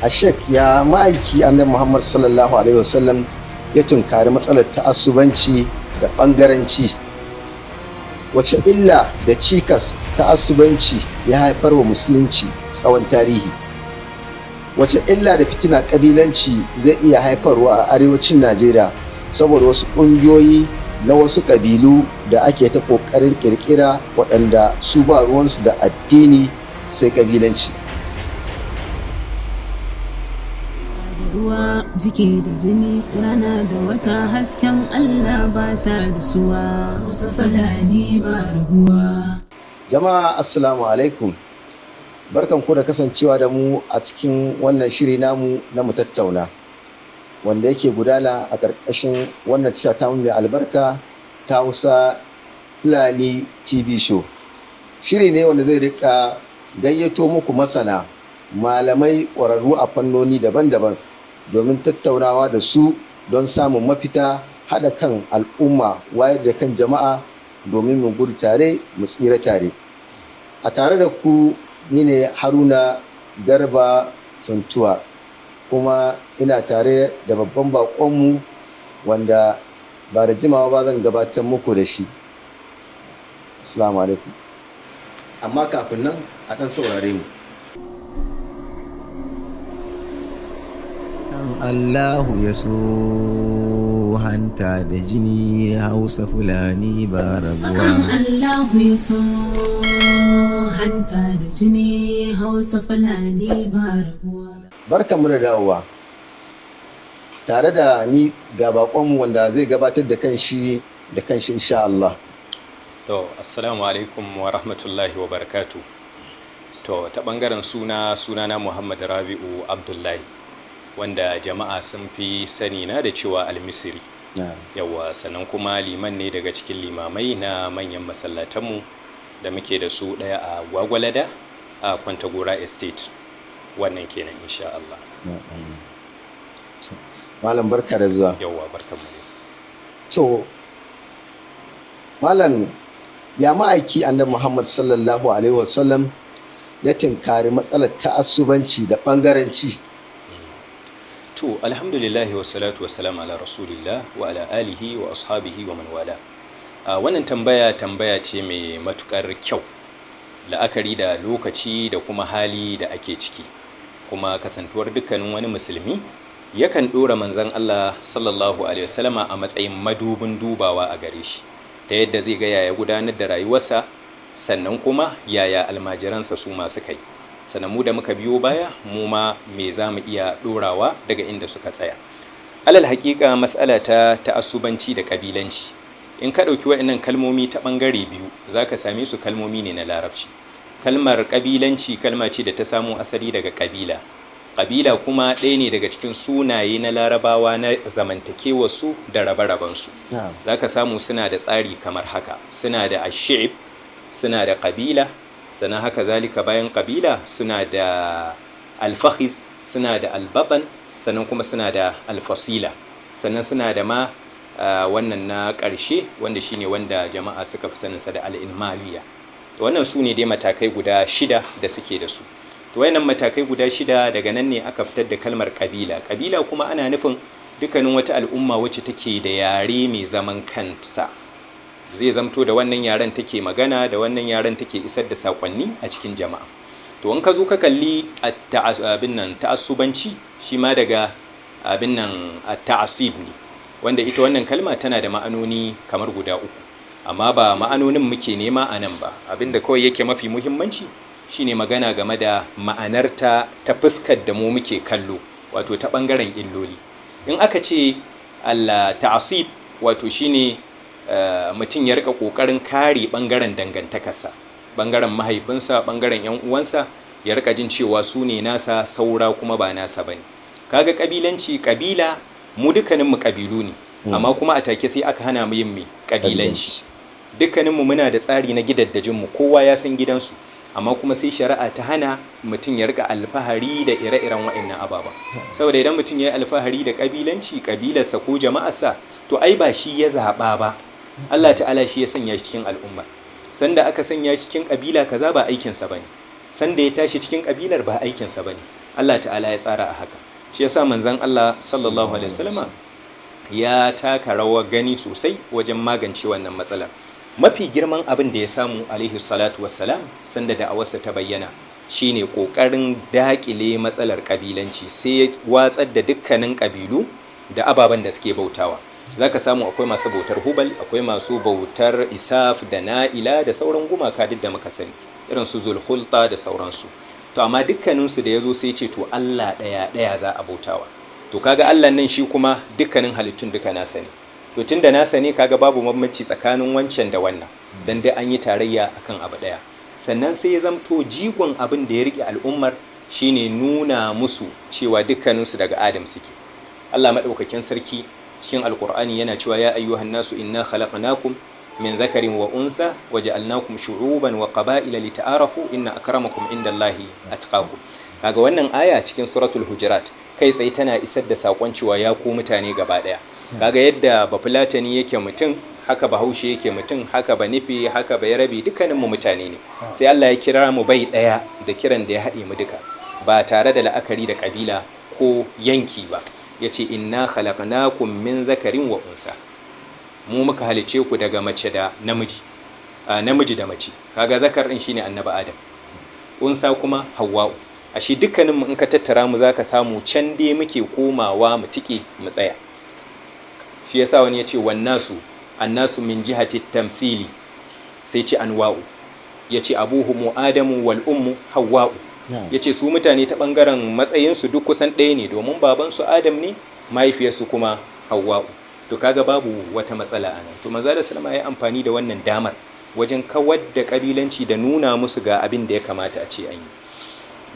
A shek, ya ma'aiki Annabi Muhammad sallallahu alaihi wasallam ya tunkari matsalar ta'assubanci da ɓangaranci? Wace illa da cikas ta'assubanci ya haifar wa Musulunci tsawon tarihi? Wace illa da fitina ƙabilanci zai iya haifarwa a arewacin Najeriya saboda wasu ƙungiyoyi na wasu ƙabilu da ake ta ƙoƙarin ƙirƙira, waɗanda su ba ruwansu da addini sai ƙabilanci? Ruwa, jiki da jini, rana da wata, hasken Allah ba sa rasuwa, su Fulani ba rabuwa. Jama'a, assalamu alaikum. Barkan ku da kasancewa da mu a cikin wannan shiri namu na Mu Tattauna, wanda yake gudana a ƙarƙashin wannan tasha ta mai albarka ta Hausa Fulani TV Show. Shiri ne wanda zai rika gayyato muku masana, malamai, ƙwararru a fannoni daban-daban domin tattaunawa da su don samun mafita, haɗa kan al'umma, wayar da kan jama'a domin mu gudu tare mu tsira tare. A tare da ku ni ne Haruna Garba Funtuwa, kuma ina tare da babban baƙonmu wanda ba da jimawa ba zan gabatar muku da shi. Assalamu alaikum. Amma kafin nan, a ɗan saurare mu. Allahu ya so, hanta da jini, Hausa Fulani ba Akan rabuwa. Allahu ya so, hanta da jini, Hausa Fulani ba rabuwa. Barkanmu da dawowa. Tare da ni ga baƙonmu wanda zai gabatar da kanshi da kanshi, insha Allah. To, assalamu alaikum wa rahmatullahi wa barakatu. To, ta ɓangaren suna, sunana Muhammad Rabi'u Abdullahi, wanda jama'a sun fi sani na da cewa Almisiri. Yawwa, sannan kuma liman ne daga cikin limamai na manyan masallatanmu da muke da su, ɗaya a Gwagwalada a Kwantagora Estate. Wannan kenan, insha Allah. Na'am. To, malam, barka da zuwa. Yawwa, barkanmu dai. To, malam, ya ma'aiki Annabi Muhammad sallallahu alaihi wasallam ya tinkari matsalar ta'assubanci da ɓangaranci? To, alhamdulillahi wa salatu wa salam ala rasulillah wa ala alihi wa ashabihi wa man wala. Wannan tambaya tambaya ce mai matukar kyau, la'akari da lokaci da kuma hali da ake ciki. Kuma kasantuwar dukkanin wani musulmi yakan ɗora Manzon Allah sallallahu alaihi wasallama a matsayin madubin dubawa a gare shi, ta yadda zai ga yaya gudanar da rayuwarsa, sannan kuma yaya almajiransa su masu kai. Sannan mu da muka biyo baya, mu ma me za mu iya ɗorawa daga inda suka tsaya? Alal haƙiƙa, mas'ala ta ta'assubanci da ƙabilanci, in ka ɗauki waɗannan kalmomi ta ɓangare biyu, za ka same su kalmomi ne na Larabci. Kalmar ƙabilanci kalma ce da ta samo asali daga ƙabila. Ƙabila kuma ɗaya ne daga cikin sunaye na Larabawa na zamantakewarsu da rabe-rabensu. Za ka samu suna da tsari kamar haka: suna da ashi'ib, suna da ƙabila, sannan haka zalika bayan ƙabila suna da alfahis, suna da albatan, sannan kuma suna da alfasila, sannan suna da ma wannan na ƙarshe, wanda shine wanda jama'a suka fi saninsa da al'ilmaliya. To, wannan su ne dai matakai guda shida da suke da su. To, wayannan matakai guda shida, daga nan ne aka fitar da kalmar ƙabila. Ƙabila kuma ana nufin dukkanin wata al'umma wacce take da yare mai zaman kansa, zai zamto da wannan yaren take magana, da wannan yaren take isar da sakonni a cikin jama'a. To, in ka zo ka kalli abin nan, ta'assubanci, shi ma daga abin nan ta'asib ne, wanda ita wannan kalma tana da ma'anoni kamar guda uku, amma ba ma'anonin muke nema a nan ba. Abinda kawai yake mafi muhimmanci shine magana game da ma'anarta ta fuskar da mu muke kallo, wato ta ɓangaren illoli. In aka ce al-ta'asib, wato shine mutum ya rika kokarin kare bangaren dangantakarsa, bangaren mahaifinsa, bangaren yan uwansa, ya rika jin cewa su ne nasa, saura kuma ba nasa bane. Kaga kabilanci, kabila, mu dukkanin mu kabilu ne, amma kuma a take sai aka hana mu yin me? Kabilanci. Dukkanin mu muna da tsari na gidaddajin mu, kowa ya san gidansu, amma kuma sai shari'a ta hana mutum ya rika alfahari da ire-iren waɗannan ababa, saboda idan mutum ya yi alfahari da kabilanci, kabilarsa ko jama'arsa, to ai ba shi ya zaɓa ba, Allah ta'ala shi ya sanya shi cikin al'umma. Sanda aka sanya shi cikin kabila kaza, ba aikinsa bane. Sanda ya tashi cikin kabilar, ba aikinsa bane. Allah ta'ala ya tsara a haka. Shi yasa manzon Allah sallallahu alaihi wasallama ya taka rawar gani sosai wajen magance wannan matsalar. Mafi girman abin da ya samu alaihi salatu wassalam sanda da'awarsa ta bayyana shine kokarin dakile matsalar kabilanci, sai ya watsar da dukkanin kabilu da ababen da suke bautawa. Zaka samu akwai masu bautar Hubal, akwai masu bautar Isaf da Na'ila da sauran gumaka duk da muka sani, irin su Zulhulta da sauransu. To amma dukkaninsu da ya zo sai ce to Allah ɗaya ɗaya za a bautawa. To kaga Allah nan shi kuma dukkanin halittun duka nasa ne. To tunda nasa ne, kaga babu bambanci tsakanin wancan da wannan, dan dai an yi tarayya akan abu ɗaya. Sannan sai ya zamto jigon abin da ya rike al'ummar shine nuna musu cewa dukkaninsu daga Adam suke. Allah maɗaukakin sarki cikin Alkur'ani yana cewa ya ayyuhan nasu inna khalaqnakum min dhakarin wa untha wa ja'alnakum shu'uban wa qaba'ila lita'arafu inna akramakum indallahi atqakum. Kaga wannan aya cikin suratul Hujurat kai tsaye tana isar da sakon cewa ya ku mutane gaba daya. Kaga yadda Bafulatani yake mutum, haka Bahaushe yake mutum, haka Banife, haka Bayarabe, dukkanin mu mutane ne. Sai Allah ya kira mu bai daya da kiran da ya haɗe mu duka, ba tare da la'akari da kabila ko yanki ba. Yace inna khalaqnakum min zakarin wa unsa, mu muka halice ku daga mace da namiji, namiji da mace. Kaga zakar din shine annabi Adam, unsa kuma Hawwa'u. Ashe dukkanin mu in ka tattara mu zaka samu can dai muke komawa mu tike mu tsaya. Shi yasa wani yace wannasu annasu min jihati tamthili, sai ce anwa'u, yace abuhumu Adamu wal ummu Hawwa'u. Yace su mutane ta bangaren matsayinsu duk kusan ɗaya ne, domin babansu Adam ne, mahaifiyarsu kuma Hawwa'u. To kaga babu wata matsala a nan. To manzo da sallama ya amfani da wannan damar wajen kawar da kabilanci da nuna musu ga abin da ya kamata a ce an yi.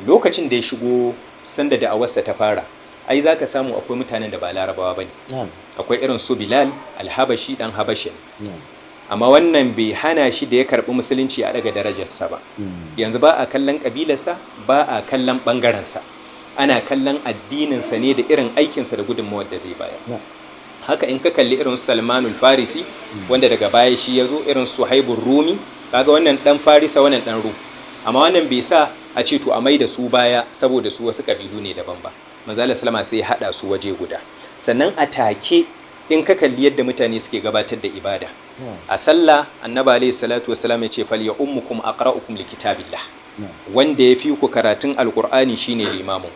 Lokacin da ya shigo, sanda da'awarsa ta fara, ai zaka samu akwai mutanen da ba Larabawa bane. Akwai irin su Bilal Alhabashi, dan Habashi ne. Amma wannan bai hana shi da ya karbi musulunci a daga darajarsa ba. Yanzu ba a kallon kabilarsa, ba a kallon bangarensa, ana kallon addininsa ne da irin aikinsa da gudunmawar da zai bayar. Haka in ka kalli irin Salmanul Farisi, wanda daga baya shi ya zo, irin Suhaibur Rumi, kaga wannan dan Farisa, wannan dan Rum. Amma wannan bai sa a ce to a mai da su baya saboda su wasu kabilu ne daban ba. Manzo Allah sallama sai ya hada su waje guda. Sannan a take in ka kalli yadda mutane suke gabatar da ibada a sallah, annabi alayhi salatu wassalam ya ce fal ya ummukum aqra'ukum likitabillah, wanda ya fi ku karatun Alqur'ani shine limamin.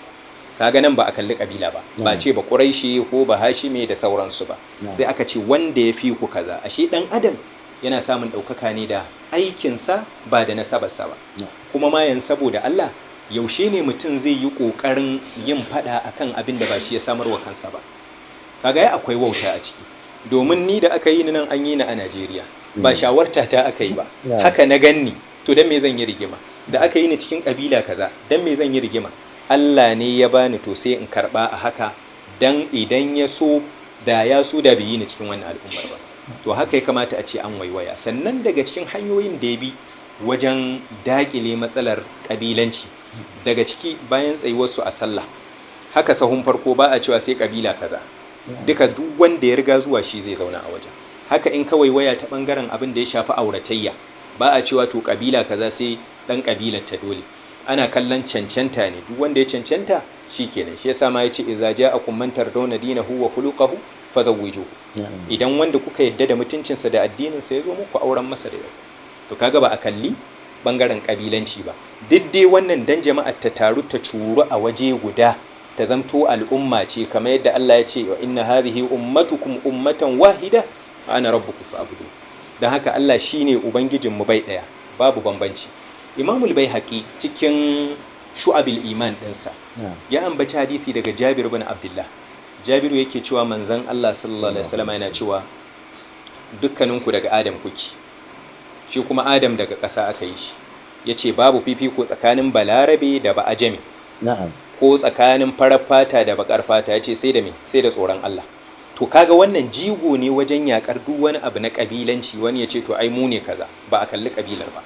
Kaga nan ba a kalli kabila ba, ba ce ba Quraishi ko ba Hashimi da sauransu ba, sai aka ce wanda ya fi ku kaza. Ashe dan adam yana samun ɗaukaka ne da aikinsa ba da nasabarsa ba. Kuma ma yan saboda Allah, yaushe ne mutum zai yi ƙoƙarin yin faɗa akan abin da ba shi ya samarwa kansa ba? Kaga ya akwai wauta a ciki, domin ni da aka yi ni nan, an yi ni a Najeriya, ba shawarta ta aka yi ba, haka na ganni. To dan me zan yi rigima? Da aka yi ni cikin kabila kaza, dan me zan yi rigima? Allah ne ya bani, to sai in karba a haka, dan idan ya so da ya so da bai yi ni cikin wannan al'ummar ba. To haka ya kamata a ce an waiwaya. Sannan daga cikin hanyoyin da ya bi wajen dakile matsalar kabilanci, daga ciki bayan tsayuwarsu a sallah, haka sahun farko ba a cewa sai kabila kaza, duka duk wanda ya riga zuwa shi zai zauna a wajen. Haka in kawai waya ta bangaren abin da ya shafi auratayya, ba a cewa to kabila kaza sai dan kabilar ta, dole ana kallon cancanta ne, duk wanda ya cancanta shikenan. Shi yasa ma yace idza ja'akum man tardawna dinahu wa khuluquhu fazawwijuhu, idan wanda kuka yadda da mutuncinsa da addininsa ya zo muku, auren masa da yau. To kaga ba a kalli bangaren kabilanci ba. Duk dai wannan dan jama'ar ta taru ta curu a waje guda, ta zamto al'umma ce, kamar yadda Allah ya ce wa inna hadhihi ummatukum ummatan wahida ana rabbukum fa'budu. Dan haka Allah shine ubangijin mu bai daya, babu bambanci. Imamul Baihaqi cikin Shu'abil Iman dinsa ya ambaci hadisi daga Jabir bin Abdullah. Jabiru yake cewa manzon Allah sallallahu alaihi wasallam yana cewa dukkaninku daga Adam kuke, shi kuma Adam daga ƙasa aka yi shi. Yace babu fifiko tsakanin Balarabe da Ba'ajami, ko tsakanin farar fata da bakar fata, yace sai da me? Sai da tsoron Allah. To kaga wannan jigo ne wajen yakar duk wani abu na kabilanci. Wani ya ce to ai mu ne kaza, ba a kalli kabilar ba,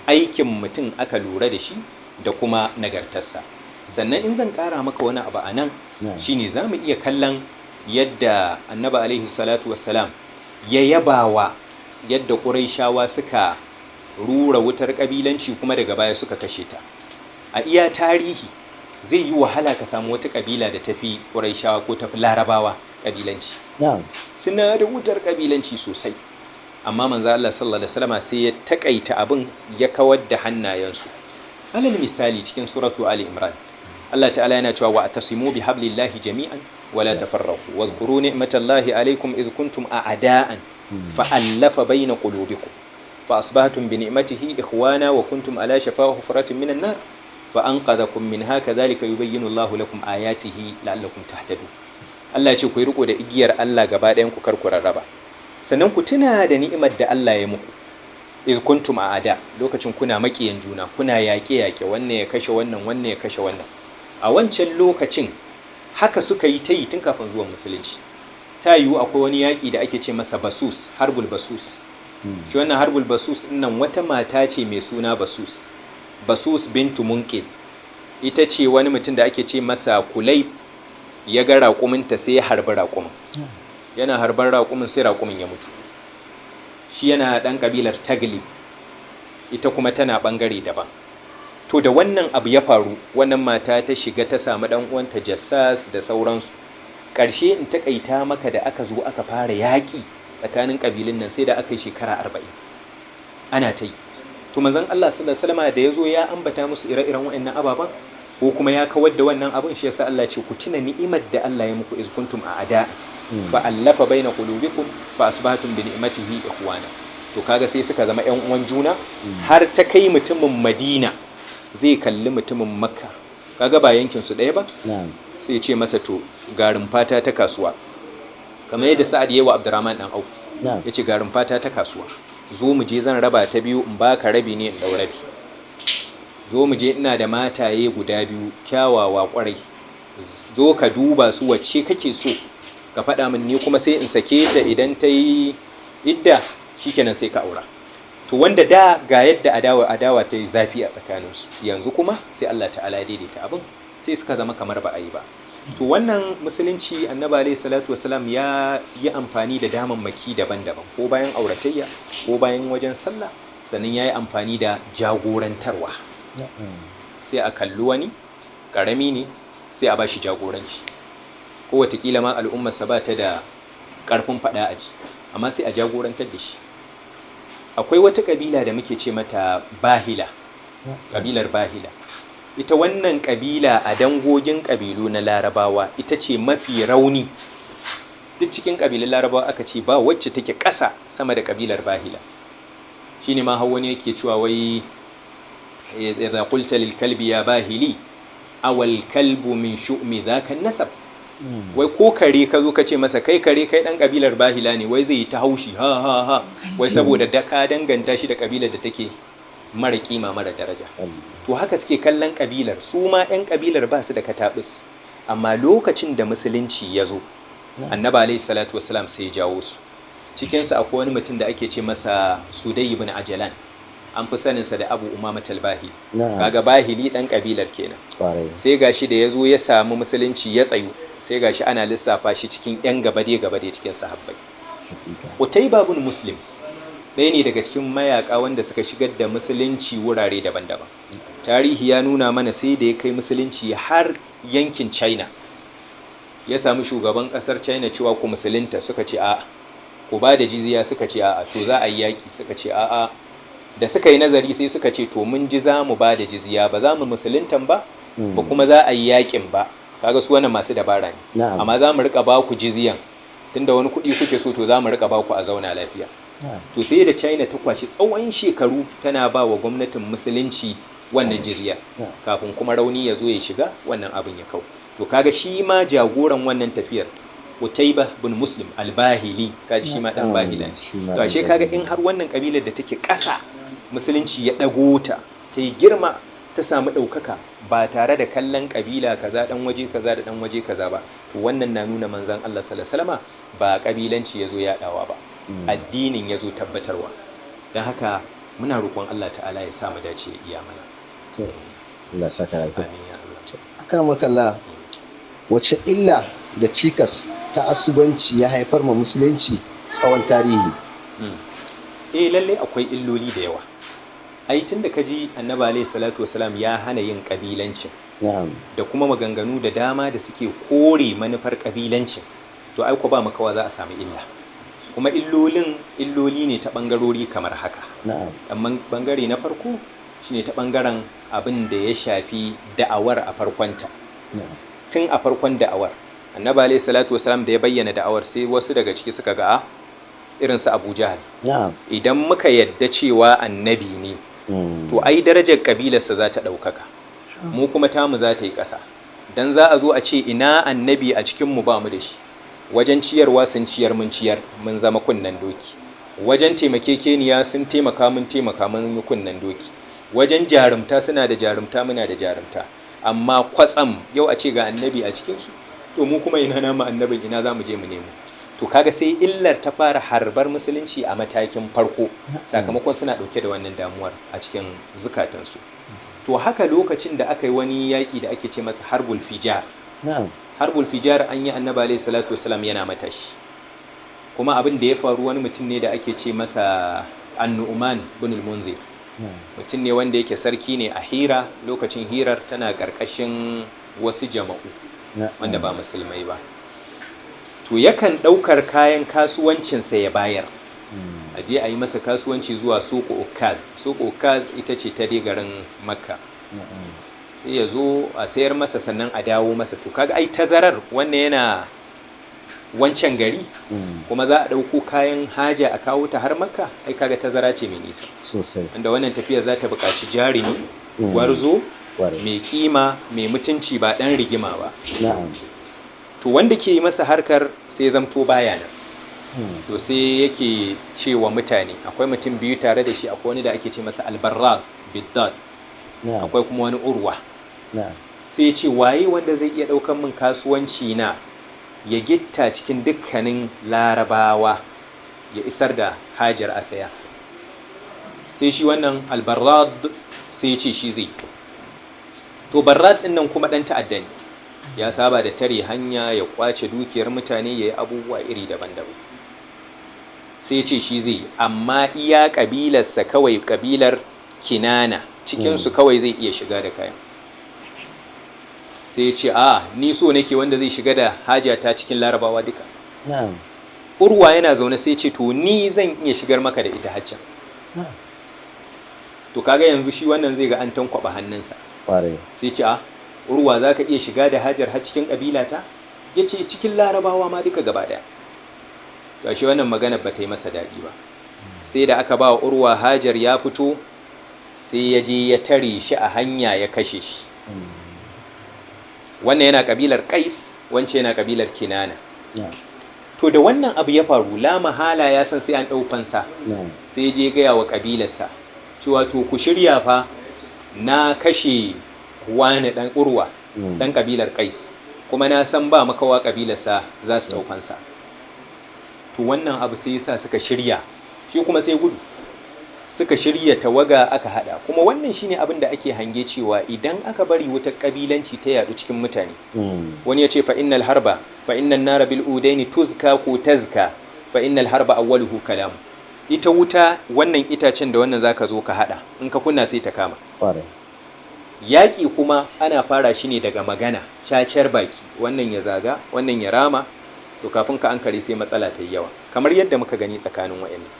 aikin mutum aka lura da shi da kuma nagartarsa. Sannan in zan kara maka wani abu a nan, shine za mu iya kallon yadda annabi alaihi salatu wassalam ya yabawa yadda Ƙuraishawa suka rura wutar ƙabilanci kuma daga baya suka kashe ta. A iya tarihi Zai yi wahala ka samu wata kabila da tafi Qurayshawa ko tafi Larabawa kabilanci. Suna da wutar kabilanci sosai, amma manzo Allah sallallahu alaihi wasallam sai ya takaita abin, ya kawar da hannayensu. Alal misali, cikin suratu Ali Imran, Allah ta'ala yana cewa: "Wa atasimu bi hablillahi jami'an wa la tafarraqu wa dhkuru ni'matallahi alaykum idh kuntum a'da'an fa'alafa bayna qulubikum fa asbahtum bi ni'matihi ikhwana wa kuntum ala shafa hufratin minan nar fa anqadhakum minha kadhalika yubayyinu Allahu lakum ayatihi la'allakum tahtadun." Allah ya ce ku yi riko da igiyar Allah gaba ɗayan ku, kar ku rarraba. Sannan ku tuna da ni'imar da Allah ya muku, iz kuntum a'ada, lokacin kuna makiyan juna, kuna yaƙe-yaƙe, wannan ya kashe wannan, wannan ya kashe wannan. A wancan lokacin haka suka yi ta yi tun kafin zuwan musulunci. Ta yiwu akwai wani yaƙi da ake ce masa Basus, Harbul Basus. Shi wannan Harbul Basus nan, wata mata ce mai suna Basus, Basus bintu Munkiz. Ita ce wani mutum da ake ce masa Kulai ya ga raƙuminta, sai ya harbi raƙumin. Yana harban raƙumin, sai raƙumin ya mutu. Shi yana ɗan ƙabilar Taglib, ita kuma tana ɓangare daban. To, da wannan abu ya faru, wannan mata ta shiga ta samu ɗan uwanta Jassas da sauransu. Ƙarshe, in taƙaita maka, da aka zo aka fara yaƙi tsakanin ƙabilun nan, sai da aka yi shekara 40 ana ta yi. To, manzon Allah sallallahu alaihi wasallam da ya zo, ya ambata musu ire-iren waɗannan ababen, ko kuma ya kawar da wannan abin. Shi yasa Allah ya ce ku tuna ni'imar da Allah ya muku, iz kuntum a'da fa allafa baina qulubikum fa asbahtum bi ni'matihi ikhwana. To, kaga sai suka zama ƴan uwan juna, har ta kai mutumin Madina zai kalli mutumin Makka, kaga ba yankin su ɗaya ba, sai ce masa, "To, garin fata ta kasuwa," kamar yadda Sa'ad yayi wa Abdurrahman dan Auf, yace, "Garin fata ta kasuwa, zo mu je, zan raba ta biyu, in baka rabi ne in dau rabi. Zo mu je, ina da mataye guda biyu kyawawa kwarai, zo ka duba su, wacce kake so ka faɗa min, ni kuma sai in sake ta, idan ta yi idda shikenan sai ka aura." To, wanda da ga yadda adawa ta yi zafi a tsakaninsu, yanzu kuma sai Allah ta'ala ya daidaita abin, sai suka zama kamar ba a yi ba. To, wannan musulunci, Annabi alaihi salatu wasalam ya yi amfani da damammaki daban-daban, ko bayan auratayya, ko bayan wajen sallah. Sannan ya yi amfani da jagorantarwa, sai a kalli wani ƙarami ne, sai a ba shi jagoranci, ko watakila ma al'ummarsa ba ta da ƙarfin faɗa a ji, amma sai a jagorantar da shi. Akwai wata ƙabila da muke ce mata Bahila, ƙabilar Bahila. Ita wannan ƙabila, a dangogin ƙabilu na Larabawa, ita ce mafi rauni. Duk cikin ƙabilun Larabawa, aka ce ba wacce take ƙasa sama da ƙabilar Bahila. Shine ma har wani yake cewa wai: "Idza qulta lil kalbi ya bahili, awal kalbu min shu'mi dhaka nasab." Wai ko kare ka zo ka ce masa, "Kai kare, kai dan kabilar Bahila ne," wai zai yi ta haushi, ha ha ha, wai saboda da ka danganta shi da kabilar da take mara kima, mara daraja. To, haka suke kallon kabilar. Su ma yan kabilar ba su da katabis, amma lokacin da musulunci ya zo, Annabi alaihi salatu wassalam sai ya jawo su. Cikinsa akwai wani mutum da ake ce masa Sudai ibn Ajalan, an fi saninsa da Abu Umama Talbahi. Kaga Bahili dan kabilar kenan. Sai gashi da ya zo ya samu musulunci ya tsayu, sai gashi ana lissafa shi cikin yan gabade gabade cikin sahabbai. Utaiba bin Muslim ɗaya ne daga cikin mayaka wanda suka shigar da musulunci wurare daban-daban. Tarihi ya nuna mana sai da ya kai musulunci har yankin China. Ya samu shugaban ƙasar China cewa ku musulunta, suka ce a'a. Ku ba da jizya, suka ce a'a. To, za a yi yaƙi, suka ce a'a. Da suka yi nazari, sai suka ce, "To, mun ji, za mu ba da jizya, ba za mu musuluntan ba, ba kuma za a yi yaƙin ba." Kaga su wannan masu dabara ne. Amma za mu rika ba ku jizyan, tunda wani kuɗi kuke so, to za mu rika ba ku a zauna lafiya. To, sai da China ta kwashi tsawon shekaru tana ba wa gwamnatin musulunci wannan jizya, kafin kuma rauni ya zo ya shiga, wannan abin ya kau. To, kaga shi ma jagoran wannan tafiyar, Utaiba bin Muslim al-Bahili, kaji shi ma dan Bahila ne. To, ashe kaga in har wannan kabilar da take ƙasa, musulunci ya ɗago ta, ta yi girma, ta samu ɗaukaka ba tare da kallon kabila kaza, dan waje kaza da dan waje kaza ba, to wannan na nuna manzon Allah sallallahu alaihi wasallama ba kabilanci yazo yaɗawa ba, addinin yazo tabbatarwa. Don haka muna roƙon Allah ta'ala ya sa mu dace, ya iya mana. To, Allah saka alheri. Amin ya Allah. Akramakallah, wace illa da cikas ta asubanci ya haifar ma musulunci tsawon tarihi? Eh, lalle akwai illoli da yawa. Ai tun da kaji Annabi alaihi salatu wasalam ya hana yin kabilancin. Da kuma maganganu da dama da suke kore manufar ƙabilancin, to ai ko ba makawa za a samu illa. Kuma illolin illoli ne ta ɓangarori kamar haka. Amma ɓangare na farko shine ta ɓangaren abin da ya shafi da'awar a farkonta. Tun a farkon da'awar, Annabi alayhi salatu wasalam da ya bayyana da'awar, sai wasu daga ciki suka ga irin su Abu Jahal. Idan muka yadda cewa annabi ne, to ai darajar kabilarsa za ta ɗaukaka, mu kuma tamu za ta yi ƙasa. Dan za a zo a ce ina annabi a cikin mu, ba mu da shi. Wajen ciyarwa sun ciyar, mun ciyar, mun zama kunnen doki. Wajen taimakekeniya sun taimaka, mun taimaka, mun yi kunnen doki. Wajen jarumta suna da jarumta, muna da jarumta. Amma kwatsam yau a ce ga annabi a cikinsu, to mu kuma ina namu annabin, ina za mu je mu nemo? To kaga sai illar ta fara harbar musulunci a matakin farko, sakamakon suna ɗauke da wannan damuwar a cikin zukatansu. To haka lokacin da aka yi wani yaƙi da ake ce masa Harbul Fijar. Harbul Fijar an yi, Annabi alayhi salatu wasalam yana matashi. Kuma abin da ya faru, wani mutum ne da ake ce masa Annu'man bin al-Munzir. Mutum ne wanda yake sarki ne a Hira, lokacin Hirar tana ƙarƙashin wasu jama'u wanda ba musulmai ba. To yakan ɗaukar kayan kasuwancinsa ya bayar a je a yi masa kasuwanci zuwa Soko Ukaz. Soko Ukaz ita ce ta dai garin Makka. Sai ya zo a sayar masa, sannan a dawo masa. To kaga ai tazarar, wannan yana wancan gari, kuma za a ɗauko kayan haja a kawo ta har Makka, ai kaga tazara ce mai nisa sosai, wanda wannan tafiya za ta buƙaci jarumi, gwarzo, mai kima, mai mutunci, ba ɗan rigima ba. To wanda ke yi masa harkar sai zamto baya nan. To sai yake cewa mutane, akwai mutum biyu tare da shi, akwai wani da ake ce masa Albarra Biddad, akwai kuma wani Urwa. Sai ce, waye wanda zai iya ɗaukan min kasuwanci na ya gitta cikin dukkanin Larabawa, ya isar da hajar a saya? Sai shi wannan Albarrad sai ce shi zai. To Barrad ɗin nan kuma ɗan ta'adda ne, ya saba da tare hanya, ya kwace dukiyar mutane, ya yi abubuwa iri daban-daban. Sai ce shi zai, amma iya ƙabilarsa kawai, ƙabilar Kinana, cikinsu kawai zai iya shiga da kayan. Sai ce, a ni so nake wanda zai shiga da hajata cikin Larabawa duka. Urwa yana zaune, sai ce, to ni zan iya shigar maka da ita haccan. To kaga yanzu shi wannan zai ga an tankwaba hannunsa. Sai ce, a Urwa, za ka iya shiga da hajar har cikin ƙabilata? Ya ce, cikin Larabawa ma duka gaba ɗaya. To shi wannan magana ba ta yi masa daɗi ba. Sai da aka ba wa Urwa hajar, ya fito, sai ya je ya tare shi a hanya, ya kashe shi. Wannan yana ƙabilar Qais, wancan yana ƙabilar Kinana. To da wannan abu ya faru, la mahala ya san sai an ɗau fansa. Sai je gaya wa ƙabilarsa cewa, to ku shirya fa, na kashe wani ɗan Urwa, ɗan ƙabilar Qais, kuma na san ba makawa ƙabilarsa za su ɗau fansa. To wannan abu sai yasa suka shirya, shi kuma sai gudu. Suka shirya tawaga aka hada. Kuma wannan shine abin da ake hange cewa idan aka bari wutar kabilanci ta yadu cikin mutane, wani ya ce, fa innal harba, fa innan nara bil udaini tuzka ko tazka, fa innal harba awwaluhu kalam. Ita wuta, wannan itacen da wannan zaka zo ka hada, in ka kunna sai ta kama. Yaƙi kuma ana fara shi ne daga magana, cacar baki, wannan ya zaga, wannan ya rama. To kafin ka ankare sai matsala ta yi yawa, kamar yadda muka gani tsakanin wa'annan.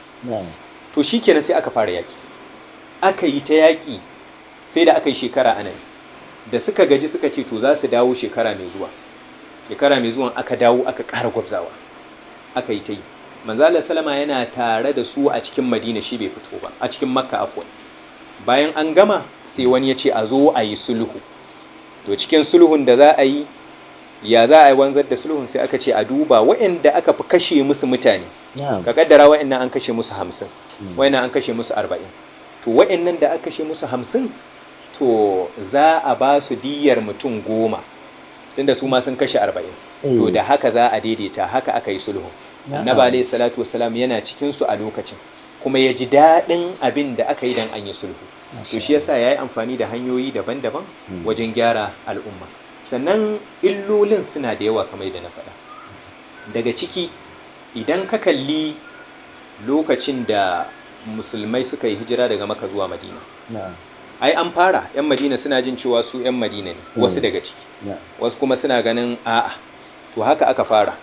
To shikenan sai aka fara yaƙi, aka yi ta yaƙi, sai da aka yi shekara ana yi. Da suka gaji suka ce to za su dawo shekara mai zuwa. Shekara mai zuwan aka dawo, aka ƙara gwabzawa, aka yi ta yi. Manzala Salama yana tare da su a cikin Madina, shi bai fito ba, a cikin Makka afwan. Bayan an gama, sai wani ya ce a zo a yi sulhu. To cikin sulhun da za a yi, ya za a yi wanzar da sulhun? Sai aka ce a duba waɗanda aka fi kashe musu mutane. Ka kaddara waɗannan an kashe musu 50, waɗannan an kashe musu 40. To waɗannan da aka kashe musu 50, to za a ba su diyyar mutum 10, tunda su ma sun kashe 40. To da haka za a daidaita. Haka aka yi sulhun. Annabi alayhi salatu wasalam yana cikin su a lokacin, kuma ya ji daɗin abin da aka yi dan an yi sulhu. To shi yasa ya yi amfani da hanyoyi daban-daban wajen gyara al'umma. Sannan illolin suna da yawa kamar yadda na faɗa. Daga ciki, idan ka kalli lokacin da musulmai suka yi hijira daga Maka zuwa Madina, Ai an fara 'yan Madina suna jin cewa su 'yan Madina ne, wasu daga ciki, wasu kuma suna ganin a'a. To haka aka fara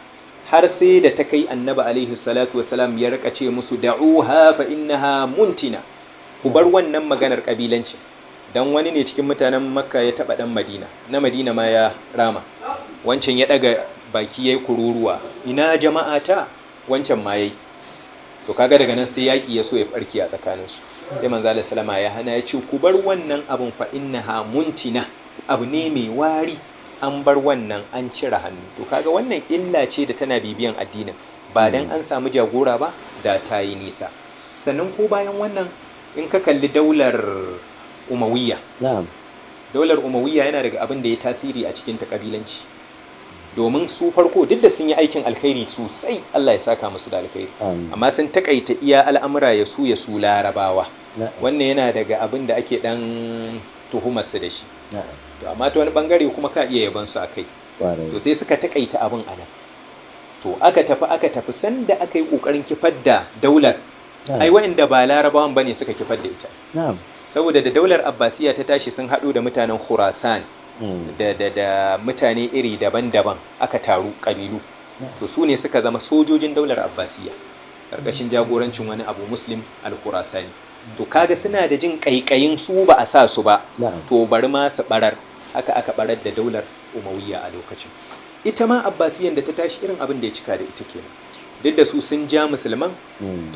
har sai da ta kai Annabi alaihi salatu wasalam ya rika ce musu, da'uha fa innaha muntina, ku bar wannan maganar kabilanci. Dan wani ne cikin mutanen Makka ya taba dan Madina, na Madina ma ya rama, wancan ya daga baki yayi kururuwa, ina jama'a ta, wancan ma yayi. To kaga daga nan sai yaki ya so ya farki a tsakaninsu. Sai manzo Allah sallama ya hana, ya ce ku bar wannan abun, fa innaha muntina, abu ne mai wari, an bar wannan, an cire hannu. To kaga wannan illa ce da tana bibiyan addinin, ba dan an samu jagora ba da ta yi nisa. Sannan ko bayan wannan, in ka kalli daular Umawiyya, daular Umawiyya yana daga abin da ya tasiri a cikin ta kabilanci, domin su farko duk da sun yi aikin alkhairi sosai, Allah ya saka musu da alkhairi, amma sun takaita iya al'amura ya su ya su Larabawa. Wannan yana daga abin da ake dan tuhumar su da shi. To amma ta wani bangare kuma ka iya yaban su akai. To sai suka takaita abin anan. To aka tafi, aka tafi, sanda aka yi kokarin kifar da daular, ai waɗanda ba Larabawan bane suka kifar da ita. Saboda da daular Abbasiya ta tashi, sun haɗu da mutanen Khurasan da mutane iri daban-daban, aka taru ƙabilu. To su ne suka zama sojojin daular Abbasiya ƙarƙashin jagorancin wani Abu Muslim al-Khurasani. To kaga suna da jin ƙaiƙayin su ba a sa su ba, to bari ma su barar. Haka aka barar da daular Umawiyya a lokacin. Ita ma Abbasiyan da ta tashi, irin abin da ya cika da ita kenan. Duk da su sun ja musulman,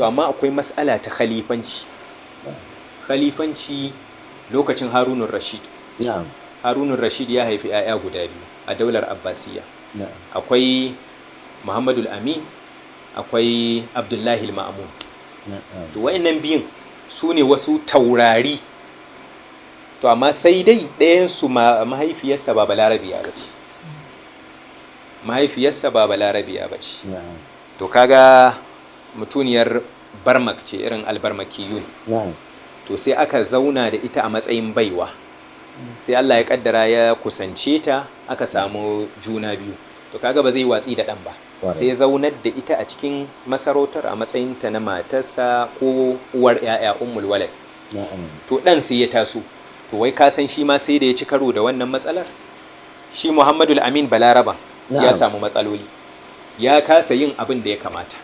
to amma akwai mas'ala ta khalifanci. Khalifanci lokacin Harunun Rashid. Harunun Rashid ya haifi 'ya'ya guda biyu a daular Abbasiya. Akwai Muhammadul Amin, akwai Abdullahi Ma'amun. To wayannan biyun su ne wasu taurari. To amma sai dai ɗayansu mahaifiyarsa ba Balarabiya ba ce. Mahaifiyarsa ba Balarabiya ba ce. To kaga mutuniyar Barmak ce, irin albarmakiyun. To sai aka zauna da ita a matsayin baiwa. Sai Allah ya kaddara ya kusance ta, aka samu juna biyu. To kaga ba zai watsi da ɗan ba, sai zaunar da ita a cikin masarautar a matsayinta na matarsa ko uwar 'ya'ya, ummul walad. To ɗan sai ya taso. To wai ka san shi ma sai da ya ci karo da wannan matsalar. Shi Muhammadul Amin Balaraba ya samu matsaloli, ya kasa yin abin da ya kamata.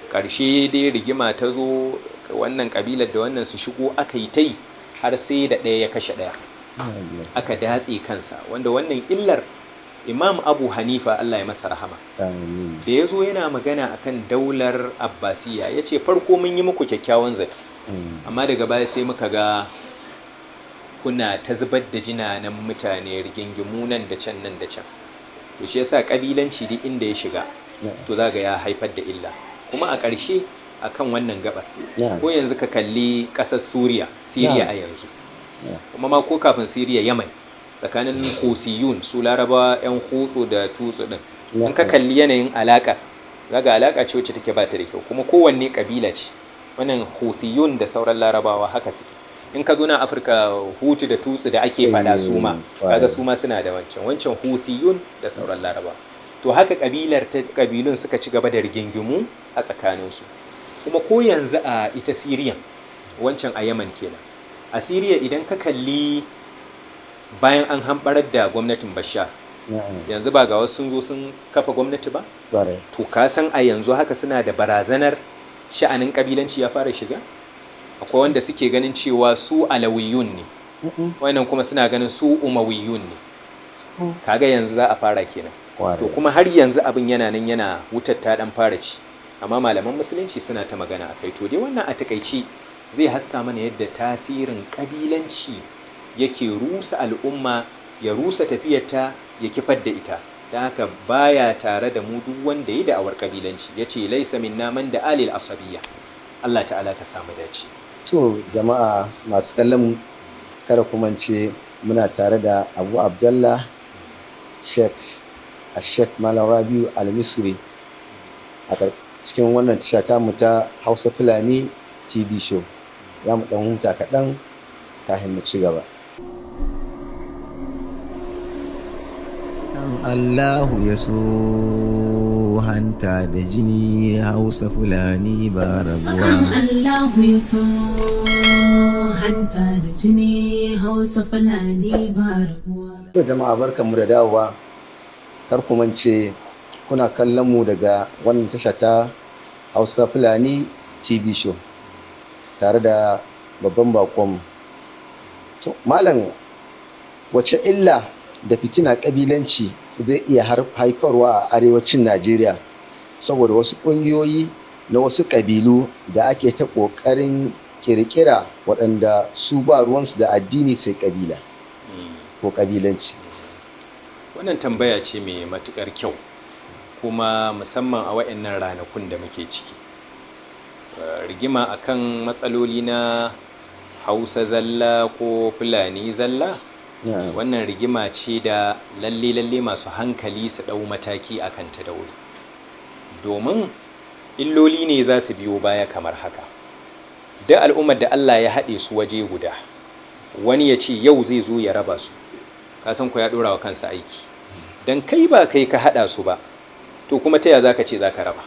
Ƙarshe dai rigima ta zo, wannan kabilar da wannan su shigo, aka yi ta yi har sai da ɗaya ya kashe ɗaya, aka datse kansa. Wanda wannan illar, Imam Abu Hanifa, Allah ya masa rahama, da ya zo yana magana akan daular Abbasiya, ya ce farko mun yi muku kyakkyawan zato, amma daga baya sai muka ga kuna ta zubar da jinanan mutane, rigingimu nan da can, nan da can. To shi yasa kabilanci duk inda ya shiga, to za ga ya haifar da illa. Kuma a ƙarshe akan wannan gabar, ko yanzu ka kalli ƙasar Suriya, Siriya a yanzu, kuma ma ko kafin Siriya, Yaman, tsakanin Husiyun, su Larabawa 'yan Hutsu da Tutsu din, in ka kalli yanayin alaƙa, zaga alaƙa ce wacce take ba ta da kyau, kuma kowanne ƙabila ce. Wannan Husiyun da sauran Larabawa haka suke. In ka zo na Afirka, Hutu da Tutsu da ake faɗa, su ma kaga su ma suna da wancan wancan Husiyun da sauran Larabawa. To haka kabilar ta kabilun suka ci gaba da rigingimu a tsakaninsu. Kuma ko yanzu a ita Siriya, wancan a Yaman kenan, a Siriya idan ka kalli bayan an hamɓarar da gwamnatin Bashar, yanzu ba ga wasu sun zo sun kafa gwamnati ba? To ka san a yanzu haka suna da barazanar sha'anin kabilanci ya fara shiga. Akwai wanda suke ganin cewa su Alawiyun ne, wannan kuma suna ganin su Umawiyun ne. Kaga yanzu za a fara kenan. To kuma har yanzu abin yana nan, yana wutar ta dan fara ci, amma malaman musulunci suna ta magana akai. To dai wannan a takaici zai haska mana yadda tasirin kabilanci yake rusa al'umma, ya rusa tafiyarta, ya kifar da ita. Don haka baya tare da mu duk wanda ya da'awar kabilanci, ya ce laisa minna man da alil asabiyya. Allah ta'ala ka samu dace. To jama'a masu kallon, kada ku mance muna tare da Abu Abdallah Sheikh Malam Rabiu Al-Misri a cikin wannan tasha tamu ta Hausa Fulani TV show. Za mu dan huta kaɗan kafin mu ci gaba. Allahu ya so hanta da jini, Hausa Fulani ba rabuwa. Akan Allahu ya so. Hanta da jini, Hausa Fulani ba rabuwa. To jama'a, barkanmu da dawowa. Kar ku mance kuna kallon mu daga wannan tasha ta Hausa Fulani TV show tare da babban bakon. To malam, wace illa da fitina kabilanci zai iya haifarwa a arewacin Najeriya saboda wasu ƙungiyoyi na wasu ƙabilu da ake ta ƙoƙarin ƙirƙira, waɗanda su ba ruwansu da addini sai ƙabila ko ƙabilanci? Wannan tambaya ce mai matuƙar kyau, kuma musamman a waɗannan ranakun da muke ciki. Rigima akan matsaloli na Hausa zalla ko Fulani zalla, wannan rigima ce da lalle lalle masu hankali su ɗau mataki akan ta da wuri, domin illoli ne za su biyo baya kamar haka. Duk al'ummar da Allah ya haɗe su waje guda, wani ya ce yau zai zo ya raba su, ka san ko ya ɗora wa kansa aiki. Dan kai ba kai ka haɗa su ba, to kuma ta ya za ka ce za ka raba?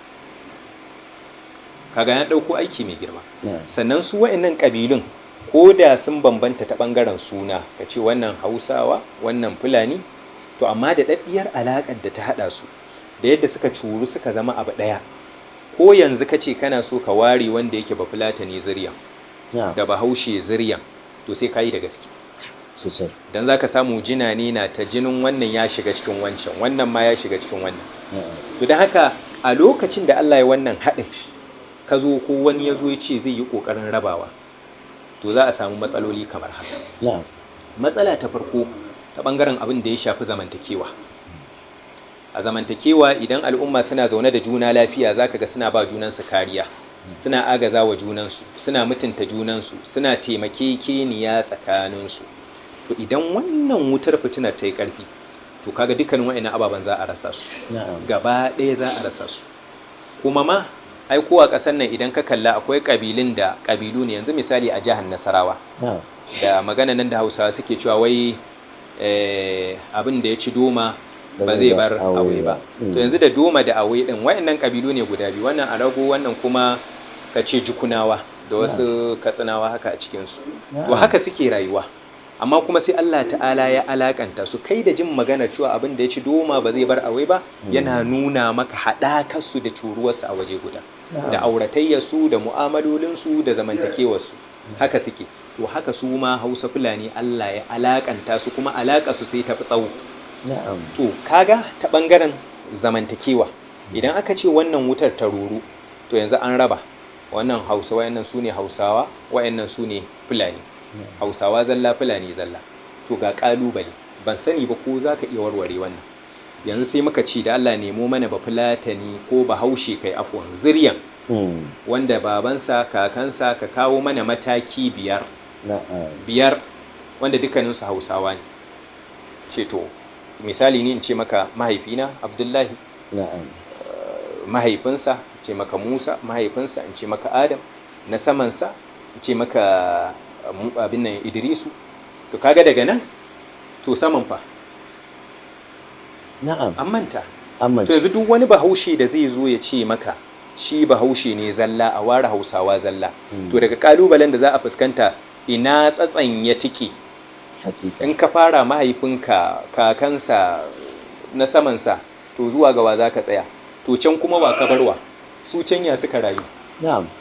Kaga ya ɗauko aiki mai girma. Sannan su wa'annan ƙabilun, ko da sun bambanta ta ɓangaren suna, ka ce wannan Hausawa, wannan Fulani, to amma da daɗaɗɗiyar alaƙar da ta haɗa su da yadda suka curu suka zama abu ɗaya, ko yanzu ka ce kana so ka ware wanda yake ba Fulatani zuriyan da Bahaushe zuriyan, to sai ka yi da gaske Sosai. Dan za ka samu jina ne na ta jinin wannan ya shiga cikin wancan, wannan ma ya shiga cikin wannan. To don haka, a lokacin da Allah ya wannan haɗin, ka zo ko wani ya zo ya ce zai yi ƙoƙarin rabawa, to za a samu matsaloli kamar haka. Matsala ta farko, ta ɓangaren abin da ya shafi zamantakewa. A zamantakewa, idan al'umma suna zaune da juna lafiya, za ka ga suna ba junansu kariya, suna agaza wa junansu, suna mutunta junansu, suna taimakekeniya tsakaninsu. To idan wannan wutar fitinar ta yi ƙarfi, to kaga dukkanin wa'annan ababen za a rasa su. Gaba ɗaya za a rasa su. Kuma ma ai ko a ƙasar nan idan ka kalla, akwai ƙabilun da ƙabilu ne. Yanzu misali a jihar Nasarawa, da magana nan da Hausawa suke cewa wai abin da ya ci doma ba zai bar awe ba. To yanzu da doma da awe din, wayannan ƙabilu ne guda biyu, wannan Arago, wannan kuma ka ce Jukunawa da wasu Katsinawa haka a cikinsu. To haka suke rayuwa, amma kuma sai Allah ta'ala ya alakanta su. Kai da jin magana cewa abin da ya ci doma ba zai bar awe ba, yana nuna maka haɗakarsu da curuwarsu a waje guda, da auratayyarsu da mu'amalolinsu da zamantakewarsu, haka suke. To haka su ma Hausa Fulani Allah ya alakanta su, kuma alaka su sai tafi tsawo. To kaga ta bangaren zamantakewa, idan aka ce wannan wutar ta ruru, to yanzu an raba wannan Hausa, wayannan su ne Hausawa, wayannan su ne Fulani, Hausawa zalla, Fulani zalla. To ga kalubale, ban sani ba ko za ka iya warware wannan. Yanzu sai muka ce da Allah nemo mana ba Fulatani ko Bahaushe, kai afwan, ziryan, wanda babansa, kakansa, ka kawo mana mataki biyar, biyar, wanda dukkaninsu Hausawa ne. Ce to misali ni in ce maka mahaifina Abdullahi, mahaifinsa in ce maka Musa, mahaifinsa in ce maka Adam, na samansa in ce maka abin nan Idrisu. To kaga daga nan, to saman fa? An manta. An. To yanzu duk wani Bahaushe da zai zo ya ce maka shi Bahaushe ne zalla, a ware Hausawa zalla, to daga kalubalen da za a fuskanta, ina tsatsan ya tike? In ka fara mahaifinka, kakansa, na samansa, to zuwa gawa za ka tsaya? To can kuma wa ka barwa? Su can ya suka rayu?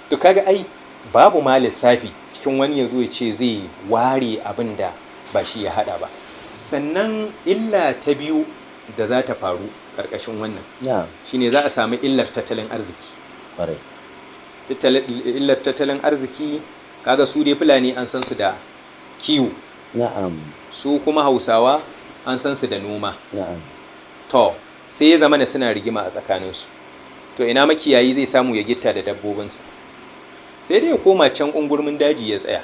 To kaga ai babu ma lissafi cikin wani ya zo ya ce zai ware abin da ba shi ya hada ba. Sannan illa ta biyu da za ta faru ƙarƙashin wannan shine za a sami illar tattalin arziki. Illar tattalin arziki, kaga su dai Fulani an san su da kiwo, su kuma Hausawa an san su da noma. To sai ya zama na suna rigima a tsakaninsu. To ina makiyayi zai samu ya gitta da dabbobinsa? Sai dai ya koma can ungurmin daji ya tsaya.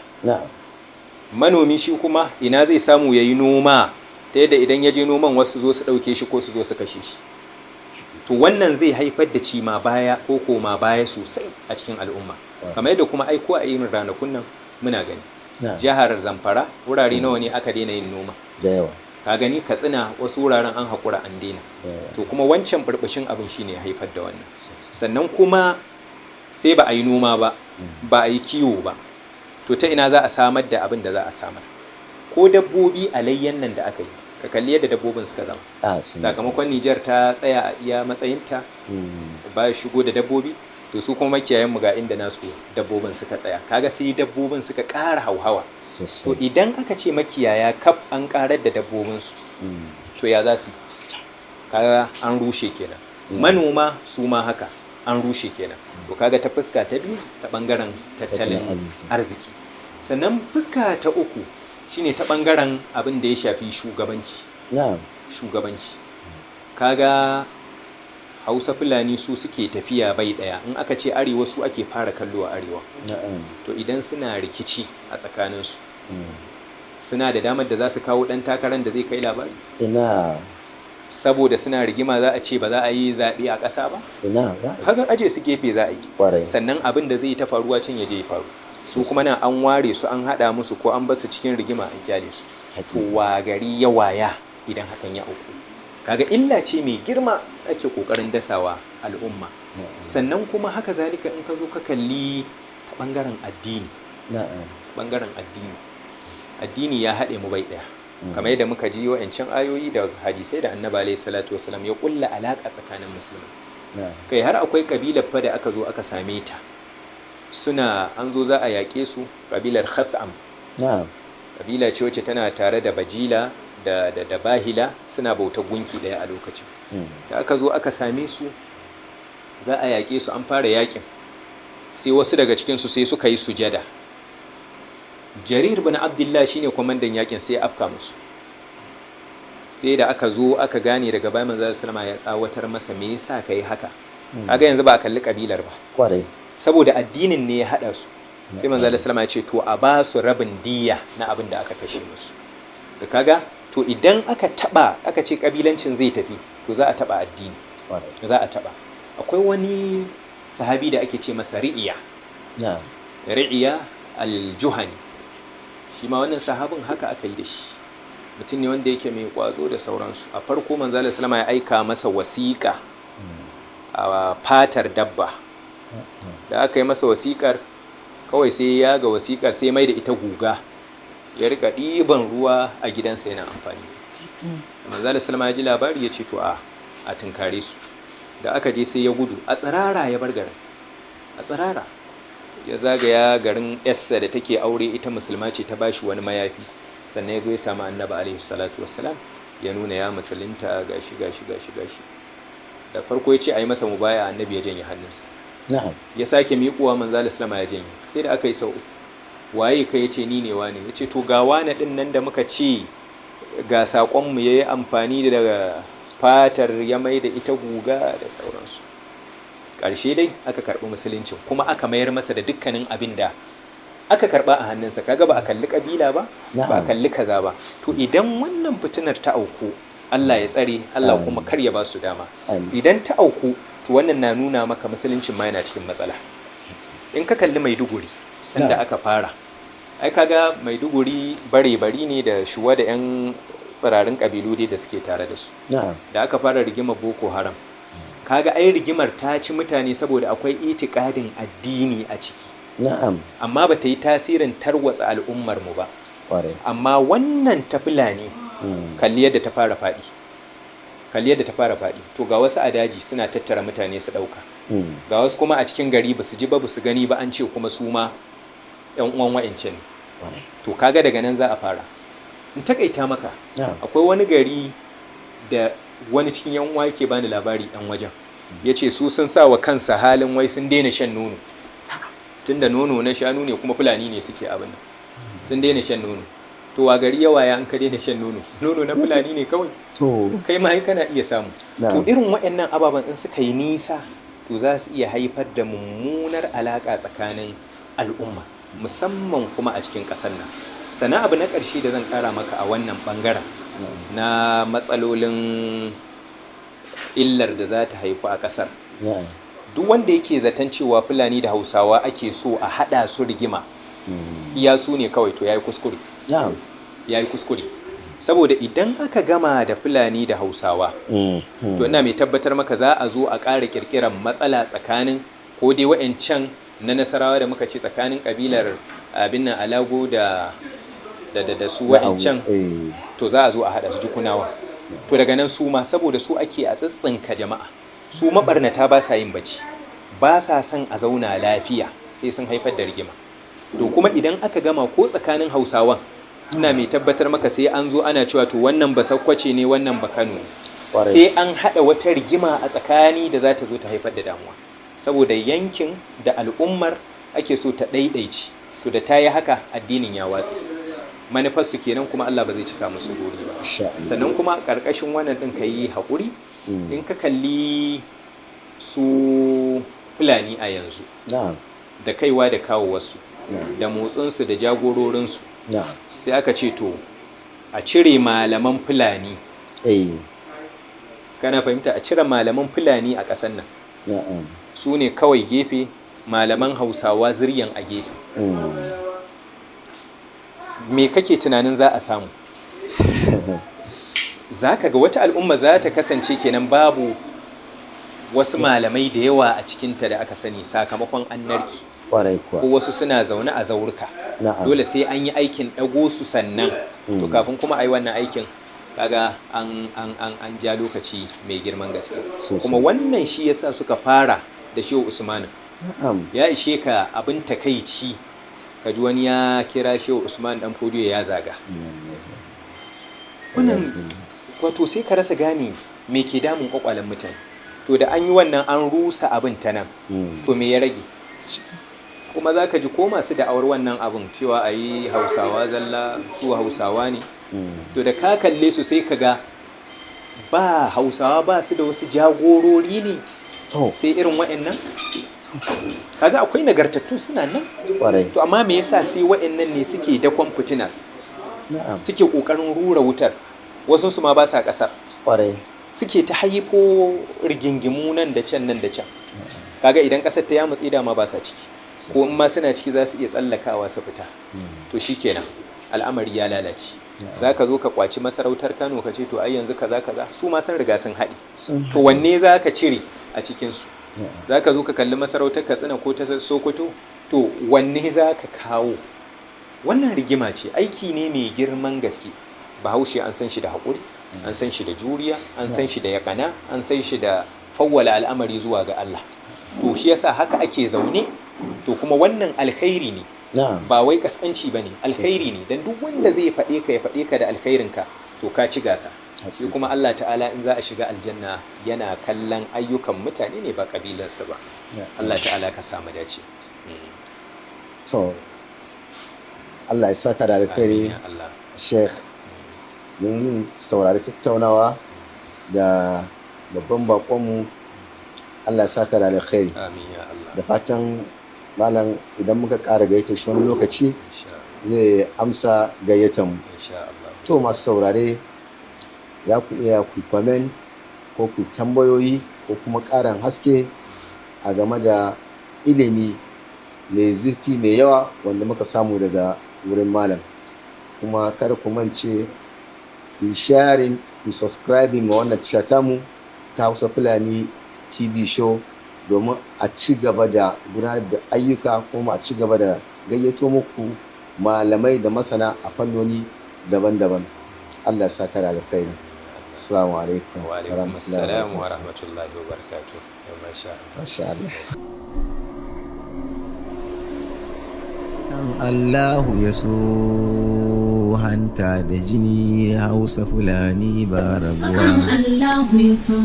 Manomi shi kuma ina zai samu ya yi noma, ta yadda idan ya je noman wasu zo su ɗauke shi ko su zo su kashe shi? To wannan zai haifar da cima baya ko koma baya sosai a cikin al'umma, kamar yadda kuma aiko a irin ranakun nan muna gani. Jihar Zamfara, wurare nawa ne aka daina yin noma? Da yawa. Ka gani, Katsina, wasu wuraren an haƙura an daina. To kuma wancan burbushin abin shine ya haifar da wannan. Sannan kuma sai ba a yi noma ba, ba a yi kiwo ba. To ta ina za a samar da abin da za a samar? Ko dabbobi a layyan nan da aka yi, ka kalli yadda dabbobin suka zama. A sun yi Sakamakon sosai. Nijar ta tsaya a iya matsayinta, ba shigo da dabbobi, to su kuma makiyayan mu ga inda nasu dabbobin suka tsaya. Kaga sai dabbobin suka ƙara hauhawa. To Sosai. idan aka ce makiyaya kaf an ƙarar da dabbobinsu, to ya za su yi? Kaga an rushe kenan. Manoma su ma haka, an rushe kenan. To kaga ta fuska ta biyu, ta bangaren tattalin Tattalin arziki. arziki. Sannan fuska ta uku shine ta bangaren abin da ya shafi shugabanci. Shugabanci, kaga Hausa Fulani su suke tafiya bai daya. In aka ce arewa, su ake fara kallo a arewa. To idan suna rikici a tsakaninsu, suna da damar da za su kawo dan takarar da zai kai labari? Ina. Saboda suna rigima za a ce ba za a yi zaɓe a ƙasa ba? Ina za a yi. Kaga aje su gefe za a yi. Kwarai. Sannan abin da zai ta faruwa can ya je ya faru, su kuma nan an ware su, an haɗa musu ko an basu cikin rigima, an kyale su. To wa gari ya waya idan hakan ya auku? Kaga illa ce mai girma ake kokarin dasawa al'umma. Sannan kuma haka zalika in ka zo ka kalli ta bangaren addini, bangaren addini, addini ya haɗe mu bai ɗaya, kamar yadda muka ji wa'ancan ayoyi da hadisai da Annabi alaihi salatu wasalam ya kulla alaka tsakanin musulmai. Kai, har akwai kabilar fa da aka zo aka same ta suna, an zo za a yaƙe su, kabilar Khatham. Kabila ce wacce tana tare da Bajila da Bahila, suna bautar gunki ɗaya a lokacin. Da aka zo aka same su za a yaƙe su, an fara yaƙin, sai wasu daga cikinsu sai suka yi sujada. Jarir bin Abdullah shine kwamandan yaƙin, sai ya afka musu. Sai da aka zo aka gane daga bayan, Manzo sallama ya tsawatar masa, me yasa kai haka? Kaga yanzu ba a kalli kabilar ba. Saboda addinin ne ya hada su. Sai Manzo sallama ya ce to a ba su rabin diya na abin da aka kashe musu. Da kaga to idan aka taba, aka ce kabilancin zai tafi, to za a taba addini. Za a taba. Akwai wani sahabi da ake ce masa Ri'iya. Ri'iya al-Juhani. Shi ma wannan sahabin haka aka yi da shi. Mutum ne wanda yake mai kwazo da sauransu. A farko Manzo Allah sallama ya aika masa wasiƙa a fatar dabba. Da aka yi masa wasiƙar, kawai sai ya ga wasiƙar, sai mai da ita guga, ya rika ɗiban ruwa a gidansa yana amfani. Manzo Allah sallama ya ji labari, ya ce to a tunkare su. Da aka je, sai ya gudu a tsirara, ya bar garin a tsirara, ya zagaya garin yarsa da take aure, ita musulma ce, ta bashi wani mayafi. Sannan ya zo ya samu Annabi alaihi salatu wassalam, ya nuna ya musulunta, gashi gashi gashi gashi. Da farko ya ce a yi masa mubaya, Annabi ya janye hannunsa. Ya sake miƙuwa, Manzo Allah sallama ya janye. Sai da aka yi sau uku. Waye kai? Ya ce ni ne wane. Ya ce to ga wane din nan da muka ce ga saƙonmu, ya yi amfani da fatar ya mai da ita guga da sauransu. Ƙarshe dai aka karɓi musuluncin, kuma aka mayar masa da dukkanin abin da aka karɓa a hannunsa. Kaga ba a kalli ƙabila ba, ba a kalli kaza ba. To idan wannan fitinar ta auku, Allah ya tsare, Allah kuma kar ya ba su dama. Idan ta auku, to wannan na nuna maka musuluncin ma yana cikin matsala. In ka kalli Maiduguri sanda aka fara, ai kaga Maiduguri bare-bari ne da Shuwa da 'yan tsirarin kabilu dai da suke tare da su. Da aka fara rigimar Boko Haram, kaga ai rigimar ta ci mutane saboda akwai itikadin addini a ciki, amma ba ta yi tasirin tarwatsa al'ummar mu ba. Amma wannan ta Fulani, kalli yadda ta fara faɗi, kalli yadda ta fara faɗi. To ga wasu a daji suna tattara mutane su ɗauka, ga wasu kuma a cikin gari ba su ji ba, ba su gani ba, an ce kuma su ma 'yan uwan wa'ancan ne. To kaga daga nan za a fara. In takaita maka, akwai wani gari da wani cikin yan uwa yake bani labari, dan wajen, ya ce su sun sa wa kansa halin wai sun daina shan nono, tunda nono na shanu ne kuma Fulani ne suke abin nan, sun daina shan nono. To wa gari yawa ya an ka daina shan nono, nono na Fulani ne kawai, kai ma kana iya samu. To irin waɗannan ababen in suka yi nisa, to za su iya haifar da mummunar alaƙa tsakanin al'umma, musamman kuma a cikin ƙasar nan. Sannan abu na ƙarshe da zan ƙara maka a wannan ɓangaren na matsalolin illar da za ta haifu a ƙasar, duk wanda yake zaton cewa Fulani da Hausawa ake so a haɗa su rigima, iya su ne kawai, to ya yi kuskure. Ya yi kuskure, saboda idan aka gama da Fulani da Hausawa, to ina mai tabbatar maka za a zo a ƙara ƙirƙirar matsala tsakanin ko dai wa'ancan na Nasarawa da muka ce tsakanin kabilar abin nan Alago da da da, da su Na abu, wa'ancan, to za a zo a haɗa su Jukunawa. To daga nan su ma, saboda su ake a tsitsinka jama'a, su mabarnata ba sa yin bacci, ba sa son a zauna lafiya sai sun haifar da rigima. To kuma idan aka gama ko tsakanin Hausawan, ina mai tabbatar maka sai an zo ana cewa to wannan ba Sakkwace ne, wannan ba Kano ne. Sai an haɗa wata rigima a tsakani da za ta zo ta haifar da damuwa, saboda yankin da al'ummar ake so ta ɗaiɗaici. To da ta yi haka, addinin ya watse, manufarsu kenan, kuma Allah ba zai cika musu buri ba. Insha Allah. Sannan kuma ƙarƙashin wannan ɗin ka yi haƙuri, in ka kalli su Fulani a yanzu da kaiwa da kawo wasu da motsinsu da jagororinsu, sai aka ce to a cire malaman Fulani. Kana fahimta? A cire malaman Fulani a ƙasar nan, su ne kawai gefe, malaman Hausawa ziryan a gefe. Me kake tunanin za a samu? Za ka ga wata al'umma za ta kasance kenan babu wasu malamai da yawa a cikinta da aka sani sakamakon an narki, Kwarai kuwa. ko wasu suna zaune a zaurika. Dole sai an yi aikin ɗago su sannan. To kafin kuma a yi wannan aikin, kaga an an an an ja lokaci mai girman gaske. Kuma wannan shi yasa suka fara da Shehu Usmanu. Ya ishe ka abin takaici ka ji wani ya kira Shehu Usman Dan Fodiyo ya zaga. Wannan wato sai ka rasa gane me ke damun kwakwalen mutane. To da an yi wannan, an rusa abin ta nan, to me ya rage? Kuma za ka ji ko masu da'awar wannan abin cewa a yi Hausawa zalla, su Hausawa ne, to da ka kalle su sai ka ga ba Hausawa ba su da wasu jagorori ne sai irin wa'annan. Kaga akwai nagartattu suna nan. To amma me yasa sai wa'annan ne suke dakon fitinar, suke kokarin rura wutar? Wasu su ma ba sa kasar, suke ta haifo rigingimu nan da can, nan da can. Kaga idan kasar ta yamutse, dama ba sa ciki, ko in ma suna ciki za su iya tsallakawa su fita. To shikenan, al'amari ya lalace. Za ka zo ka kwaci masarautar Kano, ka ce to ai yanzu kaza kaza, su ma sun riga sun haɗe. To wanne za ka cire a cikinsu? Za ka zo ka kalli masarautar Katsina ko ta Sokoto, to wanne za ka kawo? Wannan rigima ce, aiki ne mai girman gaske. Bahaushe an san shi da haƙuri, an san shi da juriya, an san shi da yaƙana, an san shi da fawwala al'amari zuwa ga Allah. To shi yasa haka ake zaune. To kuma wannan alkhairi ne, ba wai kaskanci ba ne, alkhairi ne, don duk wanda zai faɗe ka, ya faɗe ka da alkhairinka, to ka ci gasa. Shi kuma Allah ta'ala in za a shiga aljanna yana kallon ayyukan mutane ne, ba kabilarsu ba. Allah ta'ala ka samu dace. To Allah ya saka da alkhairi. Amin ya Allah. Sheikh, mun yin saurari tattaunawa da babban bakonmu. Allah ya saka da alkhairi. Amin ya Allah. Da fatan malam idan muka ƙara gayyata shi wani lokaci Insha Allah. zai amsa gayyatar mu. Insha Allah. To masu saurare, za ku iya ku comment ko ku tambayoyi ko kuma ƙarin haske a game da ilimi mai zurfi mai yawa wanda muka samu daga wurin malam. Kuma kada ku mance ku sharing, ku subscribing ma wannan tasha tamu ta Hausa Fulani TV Show, domin a ci gaba da gudanar da ayyuka kuma a ci gaba da gayyato muku malamai da masana a fannoni daban-daban. Allah ya saka da alkhairi. Assalamu alaikum Wa alaikum warahmatullahi assalam wa wabarakatuh. rahmatullahi wa barakatuh. Masha Allah. Masha Allah. Dan Allahu ya so hanta da jini, Hausa Fulani ba Akan rabuwa. Allahu ya so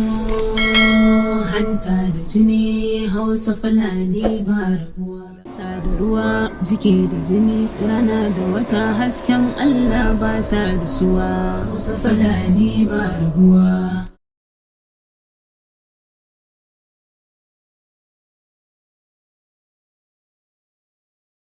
hanta da jini, Hausa Fulani ba rabuwa. Sadarwa jiki da jini, rana da wata hasken Allah ba sa rasuwa. Hausa Fulani ba rabuwa.